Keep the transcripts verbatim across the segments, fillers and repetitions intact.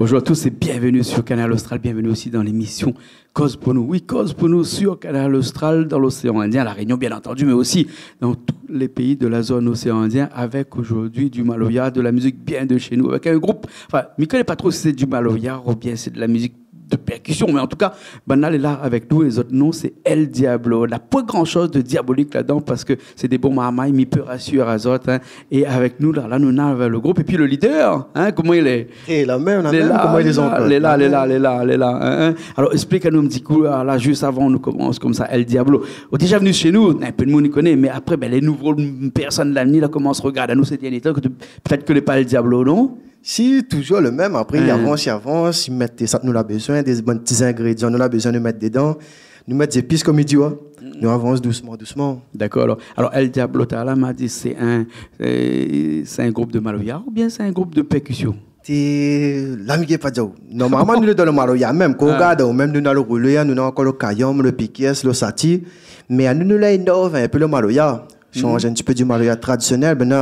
Bonjour à tous et bienvenue sur Kanal Austral. Bienvenue aussi dans l'émission Koz pou nou. Oui, Koz pou nou sur Kanal Austral, dans l'océan Indien, à La Réunion, bien entendu, mais aussi dans tous les pays de la zone océan Indien, avec aujourd'hui du maloya, de la musique bien de chez nous, avec un groupe, enfin, mi koné pa tro si sé du maloya oubien sé de la musique de percussion, mais en tout cas, banna lé la avèk nou, é zot non sé El Diablo. Na pa gran shoz de diabolik ladan parske sé dé bon marmay, mi pé rasir azot, hein. É avèk nou la, la nou na le group épi le leader, hein, koman i lé ? É la mèm, la mèm, la, koman i lé la, ankor ? Lé la, lé la, lé la, lé la, hein, hein. Alor, esplik anou in ti kou, la, la, zis avan nou komans konmsa, El Diablo. Ou déza vni shé nou, in pé d'moun i koné, mé apré, bin, lé nouvo pèrsone la vni, la komans rogard anou sé dernié tan, ke pétèt ke lé pa El Diablo, non ? Si, touzour le mèm. Apré, i avans, i avans, i mèt sak nou la bezoin, dé bann ti zingrédian nou la bezoin de mèt dedan. Nou mèt zépis, konm i di, ouais. Nou avans dousman, dousman. Dakor, alor. Alor, El Diablo, talèr la, ma di, sé in, euh, sé in group de maloya oubien sé in group de percussion ? Té, la, mi gingn pa dir aou. Normalman, nou lé dan le maloya mèm. Kan ou gard, ou mèm, nou na le roulèr, nou na ankor le kayanm, le pikès, le sati. Mé anou, nou la inov in pé le maloya. Shanj in ti pé du maloya tradisionèl. Bin,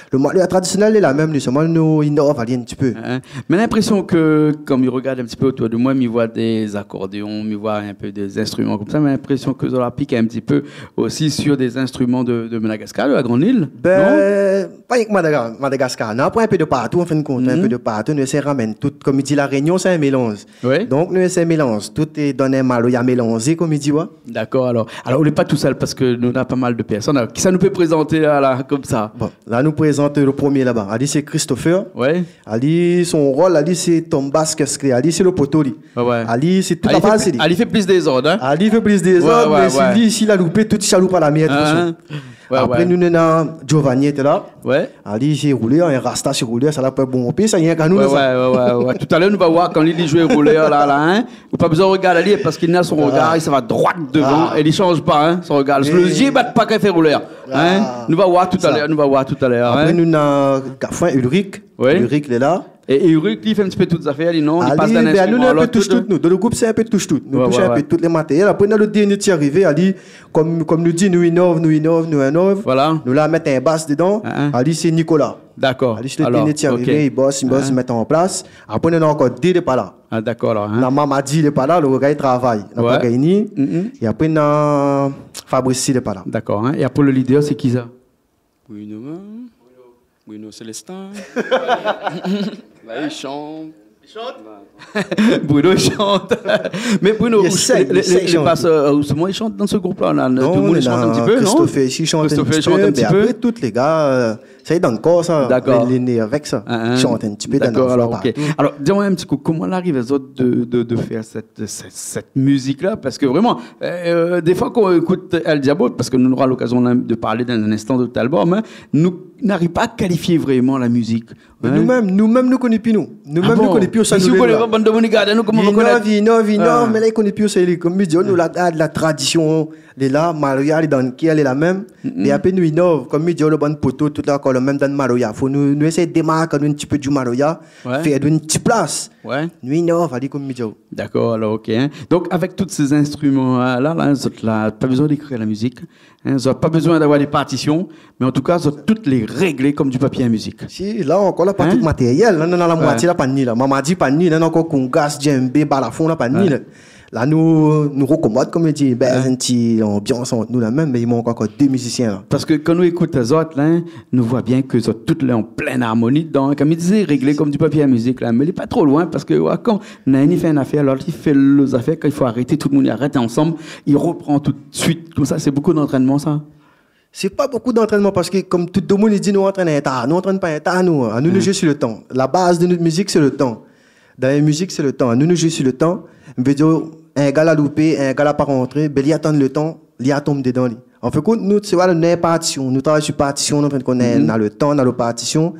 le maloya tradisionèl lé la mèm, nou, solman nou inov ali in ti pé. Hein, hein. Mé la linprésion ke, kan mi rogard in ti pé otour de moin, mi voi dé zakordéon, mi voi in pé dé zinstriman konmsa, mé la linprésion ke zot la pik in ti pé osi sur dé zinstriman de, de Madagascar, de la Grande Île, non ? Bin, pa rienk Madaga-, Madagascar. Nou la pran in pé de partou, an fin de kont, in pé de partou. Nou éséy ramenn tout, konm i di, La Rénion, sé in mélanz. Oui. Donk, nou éséy mélanz tout é donn in maloya mélanzé, konm i di, ouais. Dakor, alor. Alor, ou lé pa tousèl parske nou na pa mal de pèrsone. Alor, kisa nou pé prézanté la, la, konmsa ? Bon, la, nou prézant le promié laba. Ali, sé Christopher. Ouais. Ali, son rol, ali, sé tonm bas, kèske li, ali, sé le poto, li. Ouais, ouais. Ali, sé tout la baz, sé li. Ali fé plis dézord, hein ? Ali fé plis dézord, ouais, ouais, mé si li, si la loupé, tout shaloup a la mèr, tout sa. Hein, hein. Ouais, ouais. Apré, nou néna Giovanni té la. Ouais. Ali, sé roulèr, in rasta sé roulèr, sa la pa bon, sa, rienk anou, ouais, sa. Ouais, ouais, ouais, ouais. Toutalèr, nou va voir kan li, li zoué roulèr, la, la, hein. Ou pa bezoin rogard ali, parske li na son rogar, li sava droit devan, é li shanj pa, hein, son rogar. Le zié i bat pa kan i fé roulèr, hein. Nou va voir toutalèr, nou va voir toutalèr, hein. Apré, nou na Gafouin, Ulrich. Oui. Ulrich, lé la. É Ulrich, li fé in ti pé tout zafèr, li, non ? Li pas d'in instriman a lot, tout. Ali, bin, nou, nou lé in pé touch-tout, nou. Dan le group, sé in pé touch-tout. Nou toush in pé tout le matériel. Apré, nou na le dernié ti arivé, ali, konm, konm nou di, nou inov, nou inov, nou inov. Voilà. Nou la mèt in bas dedan. Hein, hein. Ali, sé Nicolas. Dakor. Ali, sé le dernié ti arivé, li bos, li bos, li mèt an plas. Apré, nou na ankor dé lé pa la. Ah, dakor, alor, hein. Na Mamadi lé pa la, le gars i travay. Na pa gingn ni. Mm, mm. É apré, na Fabrice lé pa la. Dakor, hein. É apré, le leader, sé kisa ? Bruno, hein ? Bruno Célestin. Bah, il chante. Bruno i shant. Mé Bruno, lé, lé, lé, lé pas, euh, solman i shant dan se group-la, la. Non, tout le moun i shant in ti pé, non ? Christophe isi i shant in ti pé, mé apré, tout lé gars, euh, sa i lé dan le kor, sa. Dakor. Lé, lé né avèk sa. Hein, hein. I shant in ti pé dan le kor, partou. Dakor, alor, OK. Alor, di amoin in ti kou, koman la ariv azot de, de, de fèr sèt, sèt, sèt mizik-la ? Parske vréman, euh, défoi, kan ou ékout El Diablo, parske nou nora lokazion de parl dan in instan de zot album, hein, nou nariv pa kalifié vréman la mizik. Mé nou mèm, nou mèm, nou koné pi nou. Nou mèm, nou koné pi ousa nou lé, nou la. Ah bon ? Mé si ou koné pa, bann demoun i gard anou, koman ou va konèt ? Inov, inov, inov, mé la, i koné pi ousa i lé. Konm mi di, nou la gard la tradision, lé la, maloya, lé dan le kèr, lé la mèm. Mm, mm. Mé apré nou inov, konm mi di, le bann poto, tout la ankor le mèm dan maloya. Fo nou, nou éséy démark anou in ti pé du maloya, fé anou in ti plas. Ouais. Nou inov, alé, konm mi di. Dakor, alor, OK, hein. Donk, avèk tout sé zinstriman-la, la, zot la pa bezoin d'ékrir la mizik. Hein, zot pa bezoin d'avoir dé partision, mé an tou ka, zot tout lé réglé konm du papié a mizik. Si, la ankor, la pa tout matériel. La, nou na la moitié, la pa ni la. Mamadi pa ni, la, nou na ankor kongas, djembé, balafon, la pa ni la. La, nou, nou rokomod, konm i di, bin, in ti anbians ant nou la mèm, mé i mank ankor dé mizisien la. Parske kan nou ékout azot la, hein, nou voi bien ke zot tout lé an plin armoni dedan. Konm i di, réglé konm du papié a mizik la, mé lé pa tro loin, parske, ouais, kan néna inn i fé in afèr, lot i fé lot zafèr, kan i fo arété, tout le moun i arèt ansanm, i ropran tout de suit. Konmsa, sé bonpé d'antrènman, sa. Sé pa bonpé d'antrènman parske, konm tout demoun i di, nou antrèn in ta, nou antrèn pa in ta, nou. Anou, nou zoué si le tan. La baz de nout mizik, sé le tan. Dan in mizik, sé le tan. Anou, nou zoué si le tan. Mi vé dir, in gars la loupé, in gars la pa rantré, bin, li atann le tan, li atann dedan li. An fin d'kont, nou, sé, voilà, nou na in partision, nou travay si partision, nou, an fin d'kont, nou na le tan, nou na le partision.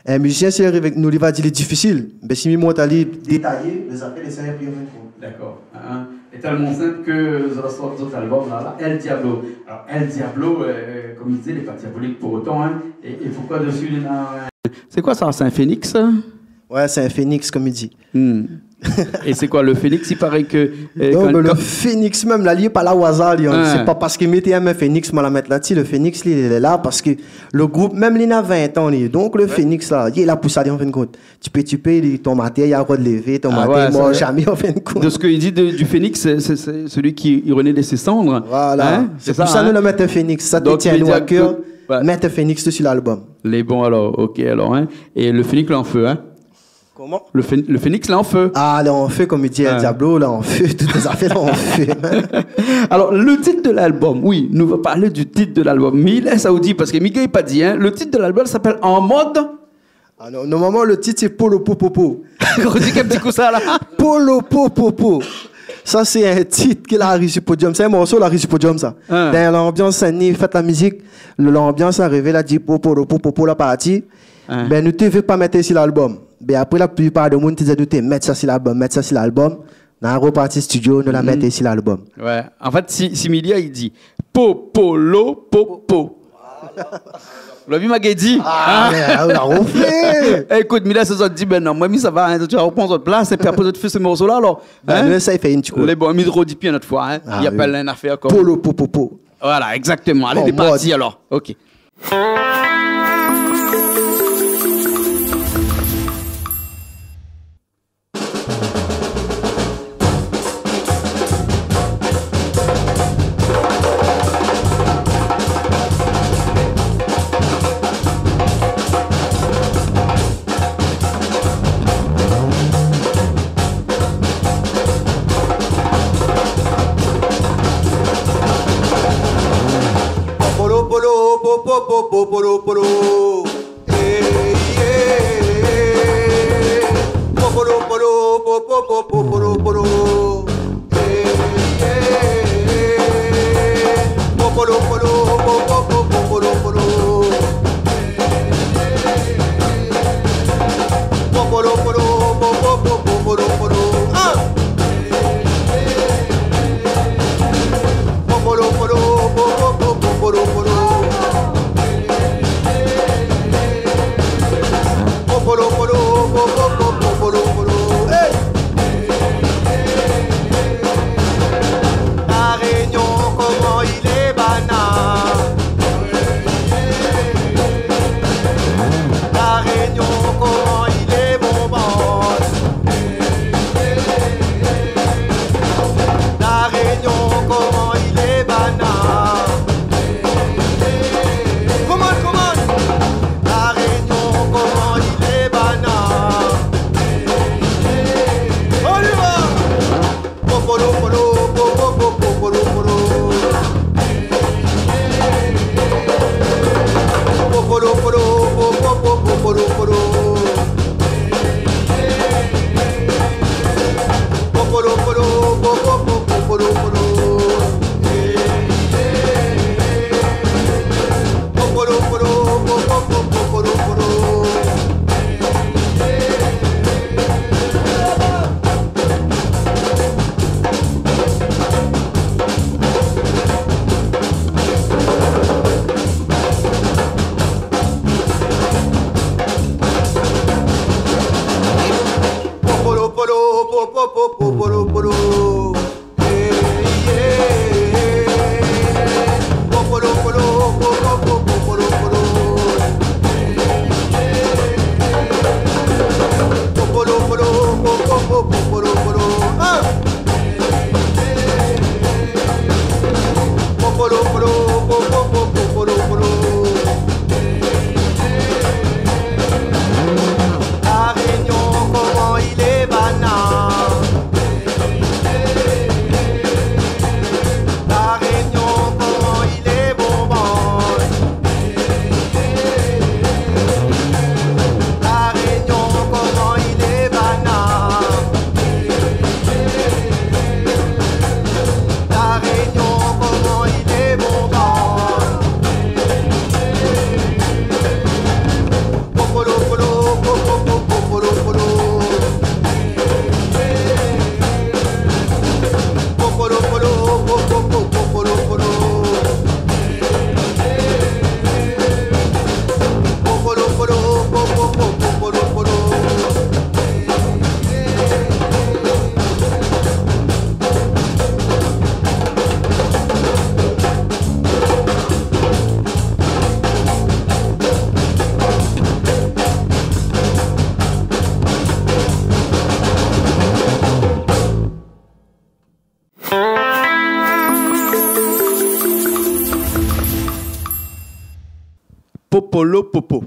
In mizisien, si li ariv avèk nou, li va di lé difisil. Bin, si mi mont ali détayé, lé zafèr lé sinp, an fin d'kont. Dakor. Hein, hein. É tèlman sinp ke zot la sort zot album la, la, El Diablo. Alor, El Diablo, euh, konm i di, lé pa diabolik pou otan, hein. É, é poukoi desi, néna, euh, sé koi sa, sé in fénix, sa ? Ouais, sé in phénix, konm i di. Hmm. É sé koi, le phénix, i paré ke, euh, donk, kan, le kan phénix mèm la, li lé pa la o azar, li, hein. Ah. Sé pa parske mi té èm in phénix, ma la mèt la dsi. Le phénix, li lé la parske le group mèm, li na vin tan, li. Donk, le phénix la, li lé la pou sa, li, an fin de kont. Ti pé, ti pé, li tonm atèr, li arod lévé, tonm atèr, li mor zamé, an fin de kont. Ouais, ouais, sa, de sak i di de, du phénix, sé, sé, sé sélui ki, i rené de sé sandr. Voilà. Hein ? Sé pou sa nou la mèt in phénix. Sa té tien anou a kèr, mèt in phénix dési lalbom. Donk, i vé dir ke, voilà. Lé bon, alor, OK, alor, hein. É le phénix lé an fé, hein. Koman ? Le phé-, le phénix lé an fé. Ah, lé an fé, konm i di, hein, Diablo, lé an fé, tout lé zafèr lé an fé. Alor, le tit de lalbom, oui, nou va parl du tit de lalbom. Mé la, sa ou di, parske Miguel la pa di, hein, le tit de lalbom i apèl An mod Ah non, normalman, le tit, sé Polo Popopo. Redi in ti kou sa, la. Polo Popopo. Sa, sé in tit ke la ariv si podiom. Sé in morso la ariv si podiom, sa. Hein. Dan lanbians, sa ni fèt la mizik. Lanbians la arivé, la di, Popolo Popopo, la parti. Hein. Bin, nou té vé pa mèt si lalbom. Bin, apré, la plipar de moun té di anou té mèt sa si lalbom, mèt sa si lalbom. Nou la roparti studio, nou la mèt si lalbom. Ouais. An fèt, si, si Milia i di, Popolo Popo. Lo vi ma gay di. Ah, mé, ah, ou la rofé. Ékout, Milia, sé zot i di, bin non, moin, mi sava, hein, zot i ropran zot plas, épi apré, zot i fé se morso-la, alor. Bin, hein ? Nou sa i fé in ti kou. Lé bon, mi redi pi in ot foi, hein. Ah, i apèl in afèr konm Polo Popopo. Voilà, exactement. Alé, lé parti, alor. OK. Popolo, polo, popopo, popolo, polo. Popolo, polo, popopo, popolo, polo. Hey ! La Rényon, koman i lé, banna ? La Rényon, koman i lé, mon bann ? La Rényon, koman i lé, banna ? Koman, koman ? La Rényon, koman i lé, banna ? On y va ! Popolo, polo, popopo, popolo, polo. Popolo, polo, popopo, popolo, polo. Popolo, polo, popopo, popolo, polo. Popolo, polo, popopo, popolo, polo. Popolo popo.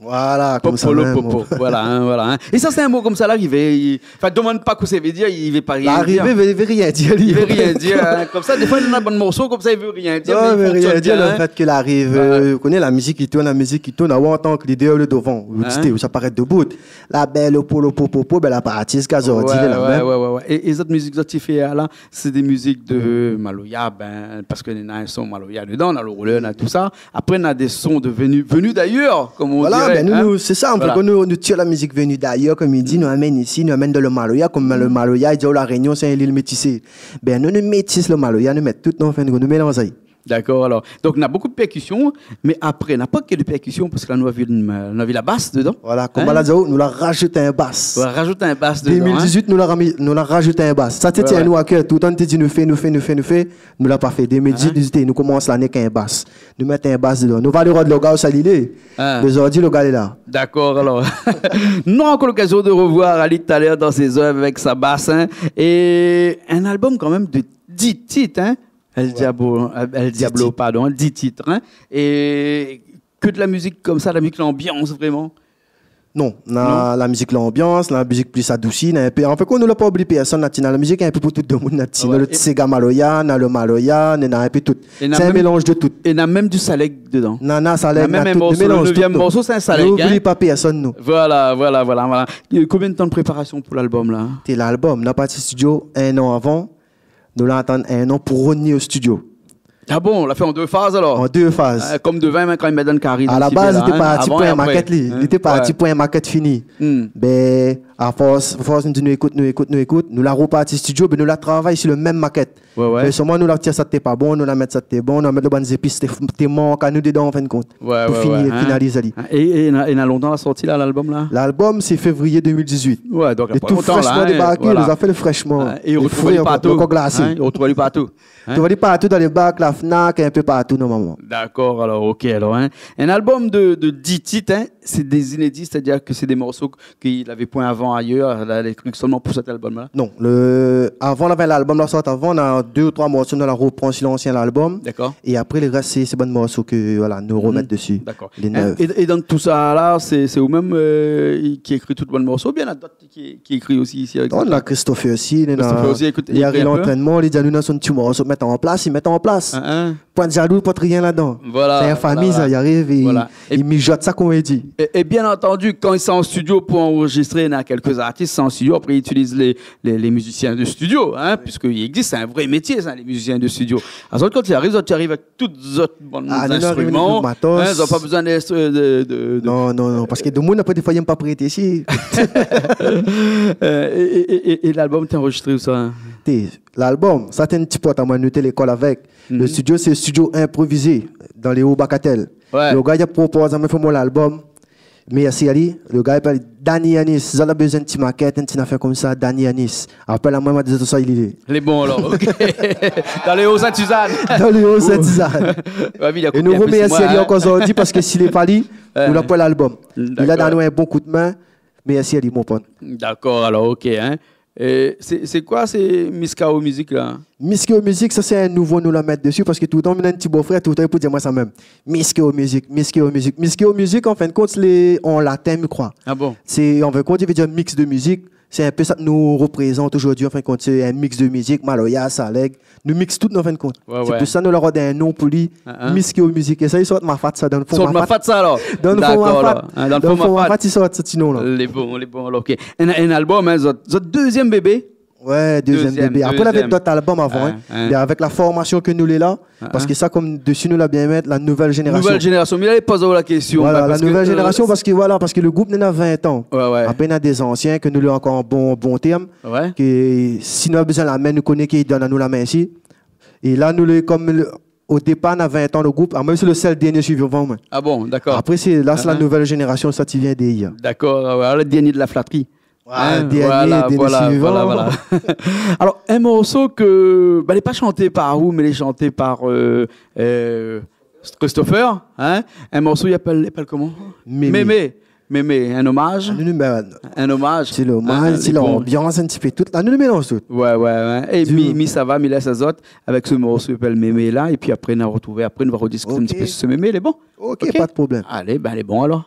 Voilà, konmsa mèm. Popolo popo. Voilà, hein, voilà, hein. É sa, sé in mo konmsa, la, i vé, i, anfin, demann pa kosa i vé dir, i vé pa rien dir. La arivé, i vé, i vé rien dir, li. I vé rien dir, hein. Konmsa, défoi, néna bann morso konmsa, i vé rien dir, mé i fonksionn bien, hein. Non, i vé rien dir, le fait ke la arivé, euh, ou koné la mizik i tourn, la mizik i tourn, awa, an tan ke lidèr le dovan, ou di, té, ou sa parèt debout. La bèl, o polo popo, bèl la parti, ziska zordi, ouais, la mèm. Ouais, ouais, ouais. É, é zot mizik zot i fé la, sé dé mizik de maloya, ben, parske néna in son maloya dedan, néna le roulèr, néna tout sa. Apré, néna dé son de venu, venu d'ailleurs, comme on dirait, hein. Voilà, ben, nou, nou, sé sa, an fé, kan nou, nou tir la mizik venu d'ailleurs, konm i di, nou amenn isi, nou amenn dan le maloya, konm le maloya, i di, oh, La Réunion, sé in lil métisé. Ben, nou, nou métis le maloya, nou mèt tout, nou, anfin, nou mélanz ali. Dakor, alor. Donk, néna bonpé de pèrkision, mé apré, na pa ke de pèrkision, parske la, nou la vi, nou la vi la bas dedan. Voilà, konm la di, nou la rajout in bas. Hein ? Nou la rajout in bas dedan, hein ? Deux mille dix-huit, nou la rami-, nou la rajout in bas. Sa té tien anou a kèr, toultan té di nou fé, nou fé, nou fé, nou fé. Nou la pa fé. Deux mille dix-huit, nou komans lané èk in bas. Nou mèt in bas dedan. Nou va alé rod Loga, sa li lé. Hein. Mé zordi, Loga lé la. Dakor, alor. Nou nora ankor lokazion de revoir ali talèr dan sé zèv avèk sa bas, hein. É in album kanmèm de dix tit, hein. El Diablo, El Diablo, pardon, dix tit, hein. É ke de la mizik konmsa, la mizik lanbians, vréman. Non, na la mizik lanbians, la mizik pli adousi, na in pé, anfin, kan nou la pa oubli pèrsone, na ti, na la mizik in pé pou tout demoun, na ti, na le séga maloya, na le maloya, na, na in pé tout. Sé in mélanz de tout. É na mèm du salèg dedan. Na, na salèg, na tout, nou mélanz tout, non. Mèm in morso, le nevièm morso, sé in salèg, hein. Nou oubli pa pèrsone, nou. Voilà, voilà, voilà, voilà. É konbien de tan de préparasion pou lalbum, la ? Té, lalbum, nou la parti studio in an avan. Nou la atann in an pou revni o studio. Ah bon, ou la fé an dé faz, alor ? An dé faz. Euh, konm devin, mé kan i mèt dan kari, a la baz, li té parti pou in makèt, li. Avan é apré. Hein ? Li té parti pou in makèt fini. Hmm. Ben, a fors, fors nou di nou ékout, nou ékout, nou ékout, nou la reparti studio, ben nou la travay si le mèm makèt. Ouais, ouais. Mé solman nou la tir sa té pa bon, nou la mèt sa té bon, nou la mèt le bann zépis té, té mank anou dedan, an fin de kont. Ouais, ouais, ouais, hein. Pou fini, finaliz ali. É, é na, é na lontan la sorti la, lalbum la ? Lalbum, sé février deux mille dix-huit. Ouais, donk la pa lontan la, hein, voilà. Lé tou frèshman débarké, nou la fé le frèshman. Hein, é ou retrouv ali partou. Lé fré, ankor glasé. Hein, ou retrouv ali partou. Hein ? Ou trouv ali partou dan lé bak, la Fnac, in pé partou, normalman. Dakor, alor, OK, alor, hein. In album de, de dix tit, hein, sé dé zinédi, sétadir ke sé dé morso ke lavé poin avan ayèr, la, lé trik solman pou sèt album la ? Non, le, avan, lavé lalbum la sort avan, na dé ou troi morso nou la repran si lansien lalbum. Dakor. É apré, le rès, sé, sé bann morso ke, voilà, nou remèt desi. Dakor. Lé nèf. Hein, é, é dan tout sa la, sé, sé ou mèm, euh, ki ékri tout bann morso, oubien na dot ki, ki ékri osi isi avèk zot ? Non, na Christopher osi, li, Christopher osi, ékout, li ékri in pé. Li ariv lantrènman, li di anou, na son ti morso, mèt an plas, li mèt an plas. Hein, hein. Poin de jalou, poin de rien ladan. Voilà, voilà, voilà. Sé in fami, sa, li ariv, li, li mijot sa, konm i di. É, é bien antandi, kan li sort an studio pou anrezistré, na kèlk artis an studio, apré, li itiliz lé, lé, lé mizisien de studio, hein, puiske i égzis, sé in vré métié, sa, lé mizisien de studio. Azot, kan li ariv, zot i ariv avèk tout zot bann instriman, hein, zot pa bezoin de, de, de, de... Non, non, non, parske demoun, apré, défoi, i yèm pa prété isi. Euh, é, é, é, é, é lalbum té anrezistré ousa, hein ? Té, lalbum, sa té in ti pot amoin, nou té lékol avèk. Le studio, sé studio inprovizé, dan lé O Bagatelle. Ouais. Le gars, li la propoz amoin fé mon lalbum. Mèrsi ali. Le gars i apèl Dany Yanis. Zot la bezoin in ti makèt, in ti nafèr konmsa, Dany Yanis. Apèl amoin, ma di azot ousa li lé. Lé bon, alor, OK. Dan lé O Sint-Sizane. Dan lé O Sint-Sizane. Ouais, mé li la koupé in pé si moin, hein. É nou remèrsi ali ankor zordi, parske si lé pa li, nou la poin lalbum. Li la donn anou in bon koudmin. Mèrsi ali, mon pote. Dakor, alor, OK, hein. É sé, sé koi, sé Miskao Music la ? Miskao Music, sa sé in nouvo non nou la mèt desi, parske toultan, mi néna in ti bofrèr, toultan li pou di amoin sa mèm. Miskao Music, Miskao Music. Miskao Music, an fin de kont, sé an latin, mi kroi. Ah bon ? Sé, an fin de kont, i vé dir mix de mizik. Sé in pé sa ke nou reprézant zordi, an fin de kont. Sé in mix de mizik, maloya, salèg, nou mix tout, an fin de kont. Ouais, ouais. Sé pou sa nou la rod in non pou li, Miskao Music. É sa, i sort Mafat, sa, dan le fon. Sort Mafat, sa, alor. Dan le fon Mafat. Dakor, alor. Hein, dan le fon Mafat, i sort sa, ti non la. Lé bon, lé bon, alor, OK. In, in album, hein, zot, zot dézièm bébé. Ouais, dézièm bébé. Apré, lavé dot album avan, hein. Mé avèk la formasion ke nou lé la, parske sa, konm desi nou la bien mèt, la nouvèl jénérasion. Nouvèl jénérasion. Mé la, mi poz aou la késtion, voilà, la nouvèl jénérasion, parske, voilà, parske le group néna vin an. Ouais, ouais. Apré, néna dé zansien ke nou lé ankor an bon, bon tèrm. Ouais. Ke si nou la bezoin la min, nou koné ki donn anou la min isi. É la, nou lé konm le, o dépar, na vin an le group. Amoin, sé le sèl dèrnié sirvivan, moin. Ah bon, dakor. Apré, sé, la, sé la nouvèl jénérasion, sa ki vien dèrièr. Dakor, ouais, alor, le dèrnié de la fratri. Hein, dèrnié, voilà, dèrnié sirvivan. Alor, in morso ke, ben, lé pa shanté par ou, mé lé shanté par, euh, euh, Christopher, hein. In morso, i apèl, i apèl koman ? Mémé. Mémé. Mémé, in omaz. Anou, nou, bin, in omaz. Sé lomaz, sé lanbians, in ti pé tout. Anou, nou mélanz tout. Ouais, ouais, ouais. É mi, mi sava, mi lès azot avèk se morso i apèl Mémé la, épi apré, nou va artrouv, apré, nou va rodiskit in ti pé su se Mémé, lé bon ? Ok, pa de problèm. Alé, bin, lé bon alor.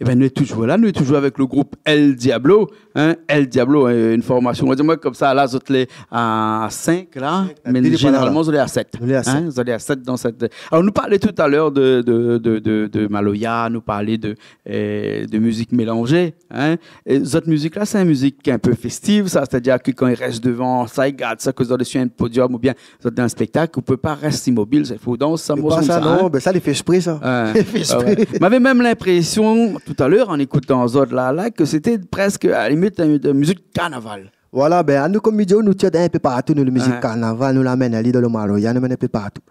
Ében, nou lé toujour la, nou lé toujour avèk le group El Diablo, in, El Diablo, in, in formasion, nou va dir, moin, konmsa, la, zot lé a sink, la, mé zénéralman, zot lé a sèt. Zot lé a sèt. Zot lé a sèt dan sèt. Alor, nou parl talèr de, de, de, de, de maloya, nou parl de, é, de mizik mélanzé, in. É zot mizik la, sé in mizik in pé fèstiv, sa, sétadir ke kan i rès dovan, sa, i gard sa, ke zot lé si in podiom oubien zot dan in spèktak, ou pé pa rès imobil, sa, i fo dans sa, morso sa, non, in. Bin sa, li fé ésprè, sa. Li fé ésprè. Moin lavé mèm linprésion, talèr, an ékoutan zot la, la, ke sété prèsk, a la limit, in, de mizik karnaval. Voilà, bin, anou, konm mi di aou, nou tir in pé partou, nou, le mizik karnaval, nou la amenn ali dan le maloya, nou amenn in pé partou.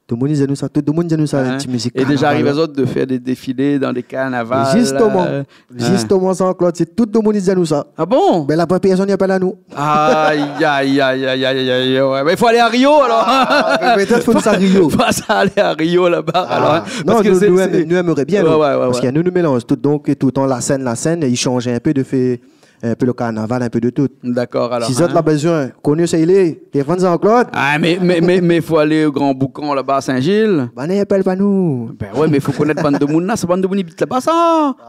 Tout domoun i di anou sa, tout domoun i di anou sa, in ti mizik karnaval. É déza ariv azot de fèr dé défilé dan dé karnaval, zistoman, zistoman, Jean-Claude, sé tout domoun i di anou sa. A bon ? Bin, la pèrsone i apèl anou. Ay, ay, ay, ouais. Mé i fo alé a Rio, alor. A, pétèt fo nou sa Rio. Fo sa alé a Rio, laba, alor, in. Non, parske nou, sé, nou èmré bien, nou. Ouais, ouais, ouais. Parske nou, nou mélanz tout, donk, é toultan, la sèn, la sèn, i sanz in pé de fé in pé le karnaval, in pé de tout. Dakor, alor, si zot la bézoin koné sa i lé, téléfone Jean-Claude. A, mé, mé, mé, mé fo alé o Gran Boukan, laba, Sin-Zil. Banna i apèl pa nou. Bin ouais, mé fo konèt bann domoun la, sé bann domoun i abit laba, sa.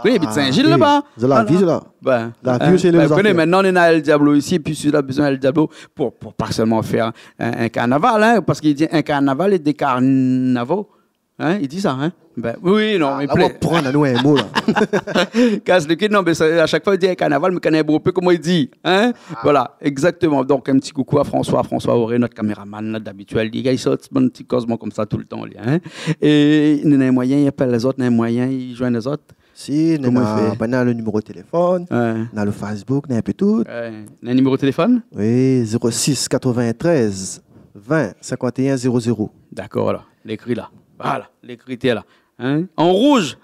Oui, i abit Sin-Zil, laba. Zot la vi, zot la. Bin, la vi, sé lé, bin, zot la vi. Koné, mintnan, nou néna El Diablo isi, épi si la bézoin El Diablo pou, pou pa sèlman fèr in, in karnaval, in, parske i di in karnaval é dé karnavo. In, i di sa, in ? Bin, oui, non, mé la, ou pran anou in mo, la. Kas le ki, non, mé sa, a shak foi, i di karnaval, mé kan i bro pé, koman i di, in ? A. Voilà, égzaktoman. Donk, in ti koukou a François, François Auré, nout kaméraman, la, dabitid, li, li sort bann ti kozman konmsa toultan, li, in ? É néna moiyin, i apèl lézot, néna moiyin, i zoinn lézot. Si, koman i fé ? Néna, apré, néna le niméro téléfone, ouais, néna le Facebook, néna in pé tout. Ouais. Néna niméro téléfone ? Oui, zéro six quatre-vingt-treize vingt cinquante et un zéro zéro. Dakor, alor. Lékri la. Voilà, lékri té la. In ? An rouz,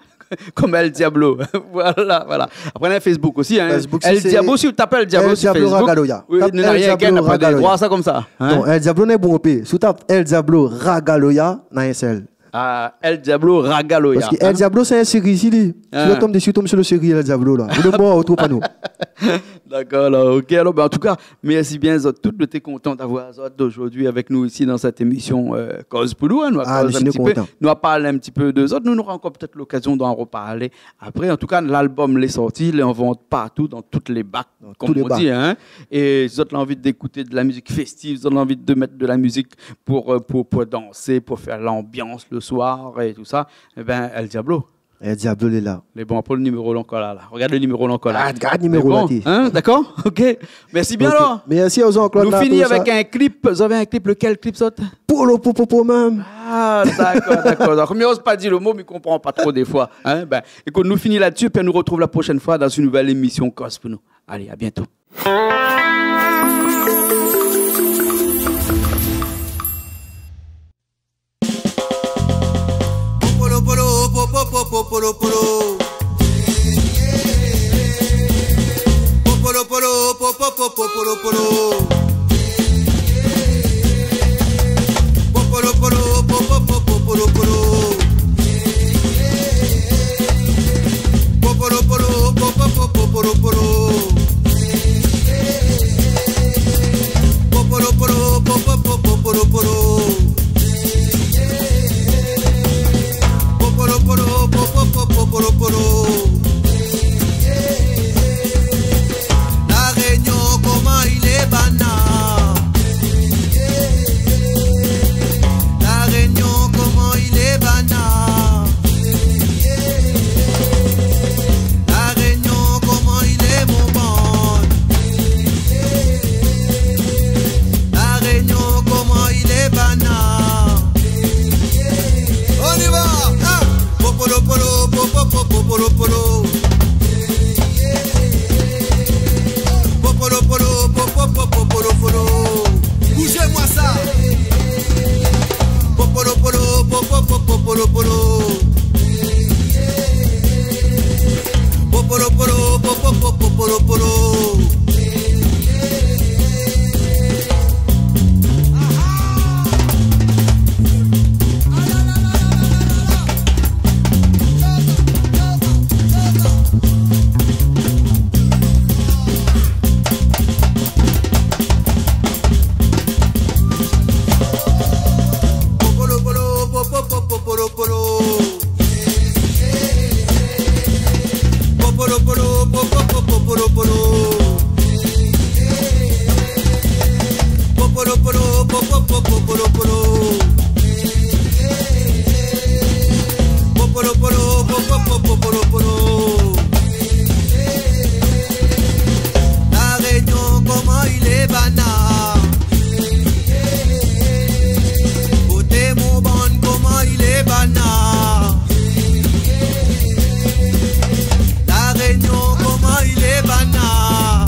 konm El Diablo. Voilà, voilà. Apré, néna Facebook osi, in. Facebook, El Diablo, si ou tap El Diablo si Facebook. El Diablo Ragaloya. Oui, tap nou na El Diablo Ragaloya. Dé droi, sa, konmsa, in ? Non, El Diablo néna bon pé. Si ou tap El Diablo Ragaloya, na in sèl. A, El Diablo Ragaloya. Parske El Diablo, sé in séri isi, li. A. Si ou tonm dési, ou tonm si le séri El Diablo, la. Ou lé mor, ou trouv pa nou. Dakor, alor, OK. Alor, bin, an tou ka, mèrsi bien, zot tout. Nou té kontan d'avoir zot zordi avèk nou isi dan sèt émision, euh, Koz pou nou, in. Nou la koz in ti pé, nou la parl in ti pé de zot. Nou, nou nora ankor pétèt lokazion d'an reparlé apré. An tou ka, lalbom lé sorti, lé an vant partou, dan tout lé bar, konm i di, in. É si zot la anvi d'ékout de la mizik fèstiv, si zot la anvi de mèt de la mizik pou, euh, pou, pou dansé, pou fé lanbians le soir é tousa, ében, El Diablo. El Diablo lé la. Lé bon, pou le niméro la ankor la, la. Rogard le niméro la ankor la. Gard, gard niméro la, bon, in, dakor ? OK. Mèrsi bien, alor. Mèrsi a zot, Jean-Claude. Nou fini avèk in klip. Zot lavé in klip, lekèl klip, zot ? Polo popo mèm. A, dakor, dakor. Donk, mi oz pa di le mo, mi konpran pa tro défoi, in. Bin, ékout, nou fini la-dsi, épi nou retrouv la proshèn foi dan in nouvèl émision Koz pou nou. Alé, a bientôt. Popolo, polo, popo, popolo, polo. Popolo, polo, popo, popolo, polo. Popolo, polo, popo, popolo, polo. Popolo, polo, popo, popolo, polo. Popolo, polo, popo, popolo, polo. Popolo, polo, popo, popolo, polo. La Réunion, koman i lé, banna ? La Réunion, koman i lé, banna ? La Réunion, koman i lé, mon bann ? La Réunion, koman i lé, banna ? On y va ! Ah ! Popolo, polo, popo, popolo, polo. Popolo, polo, popo, popolo, polo. Bougez-moi ça. Popolo, polo, popo, popolo, polo. Popolo, polo, popo, popolo, polo. Popolo, polo, po, po, po, popolo, polo. Popolo, polo, po, po, po, popolo, polo. Popolo, polo, po, po, po, popolo, polo. Popolo, polo, po, po, po, popolo, polo. La Réunion, koman i lé, bana? Koté mon bann, koman i lé, bana? La Réunion, koman i lé, bana?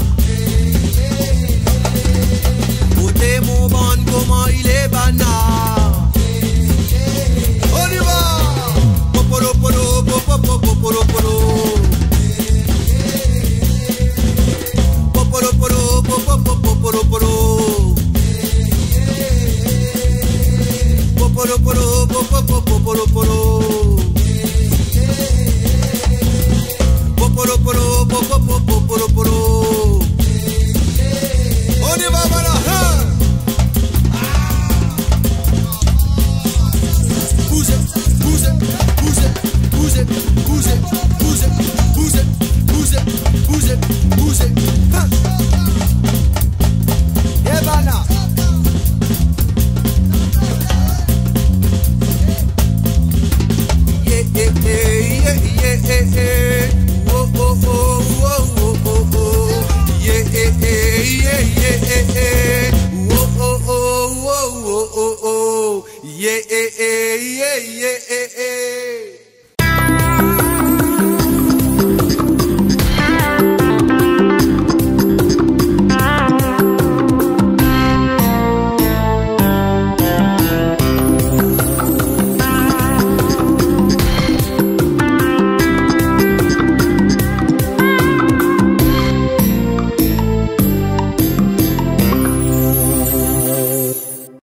Koté mon bann, koman i lé, bana? On y va! Popolo, polo, po, po, po, popolo, polo. Popolo, polo, po, po, po, popolo, polo. Popolo, polo, po, po, po, popolo, polo. Popolo, polo, po, po, po, popolo, polo. On y va, voilà, hein. Bouzé, bouzé, bouzé, bouzé, bouzé, bouzé, hein. Yeah, bana. Yeah, yeah, yeah, yeah, yeah, yeah. Oh, oh, oh, oh, oh, oh, oh. Yeah, yeah, yeah, yeah, yeah, yeah, yeah. Oh, oh, oh, oh, oh, oh, oh. Yeah, yeah, yeah, yeah, yeah.